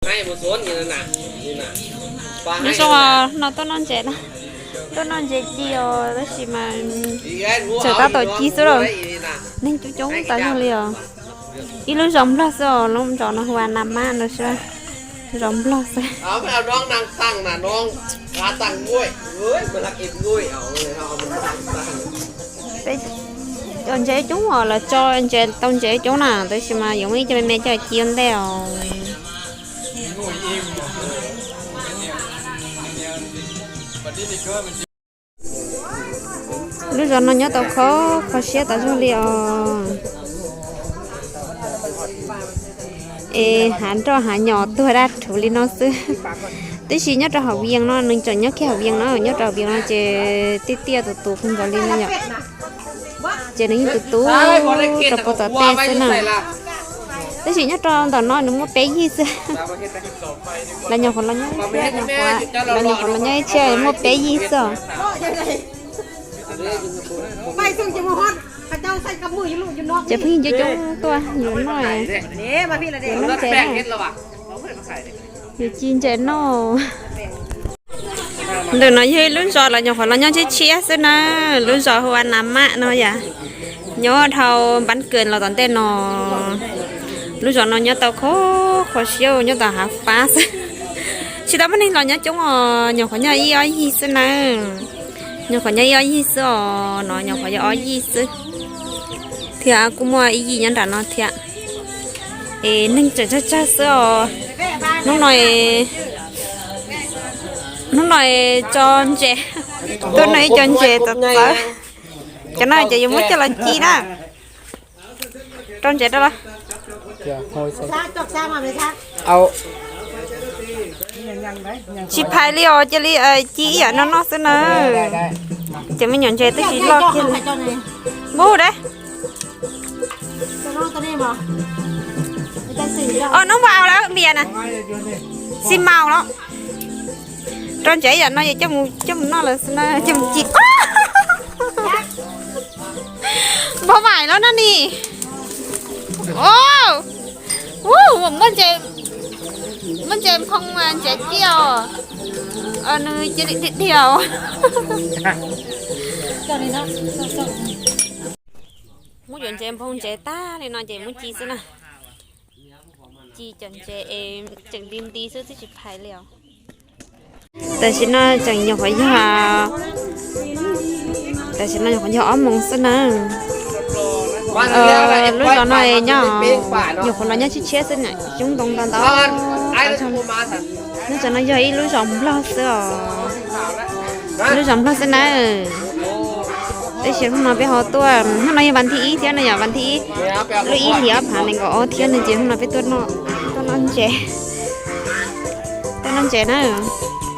Neb zoo no tuaj noj ntses, tuaj noj ntses ci os, tab sis mas tseem tab tom ci xwb los. Neeg coob coob tas zog li os. Ib lub zos Nplog xwb os, lub zos no hu ua Nas Mab no xwb. Zos Nplog xwb. Peb cov ntses coob os, lawv tso ntses tau ntses coob na, tab sis mas yuav muaj ib co me me coj ci ua ntej os. Lub zos no nyob tau kho, kho siab tas zog li os. Es hav nroj hav nyom tuag daj rhuv li no xwb. Tab sis nyob rau hauv Vias no nws tseem nyob kiag hauv Vias no, nyob rau hauv Vias no ces tiaj tiaj tus tus kawg nkaus li no yom. Ces nws yeej tus tus rau puag tom tej xwb na. Tab sis nyob rau ntawm no nws muaj peb yig xwb. Los nyuam qhuav los nyob ib txhia, los nyuam qhuav los nyob ib txhia muaj peb yig xwb os. Ces pheej coob coob tuaj yuav noj, yuav noj ntses na, yuav ci ntses noj. Ntawm no yog ib lub zos los nyuam qhuav los nyob tshiab tshiab xwb na, lub zos hu ua Nas Mab no yom, nyob dhau Npab Kws los tom ntej no. Lub zos no nyob tau kho, kho siab nyob tom hav fab xwb. Tsis tau muaj neeg los nyob coob os, nyuam qhuav nyob ib ob yig xwb na. Nyuam qhuav nyob ib ob yig xwb os, no nyuam qhuav yog ob yig xwb. Thiab kuj muaj ib yig nyob nram no thiab. Es neeg tseem tsawg tsawg xwb os. Hnub no, hnub no tso ntses, tuaj noj ib co ntses txawv txawv. Cov no ces yuav muab coj los ci na. Rau ntses rau los. Tsis phais li os, cia li ci ib yam no noj xwb na. Cov me nyuam ntses twb tsis loj kiag li. Npub de. Os, hnub npau lawm npias na. Xi mau los. Rau ntses ib yam no es coj mus noj lawm xwb na, coj mus ci. Npau vaim los no ni. Muaj ntses, muaj ntses nphoo ntses ciaj os. Nws cia li dhia dhia os. Muab cov ntses nphoo ntses tag li no ces muab ci xwb na. Ci cov ntses es tseem nti nti xwb twb tsis phais li os. Tam sim no tseem nyuam qhuav yog, tam sim no nyuam qhuav yog ob moos xwb na. Lub zos no nyob, nyuam qhuav los nyob tshiab tshiab xwb na, coob ntoo ntau ntau. Lub zos no yog ib lub zos Nplog xwb os. Lub zos Nplog xwb na. Tab sis hnub no peb ho tuaj, hnub no yog vas thib ib thiab no yom, vas thib ib, lub ib hlis ob phav nees nkaum ob thiab no ces hnub no peb tuaj noj, tuaj noj ntses, tuaj noj ntses na.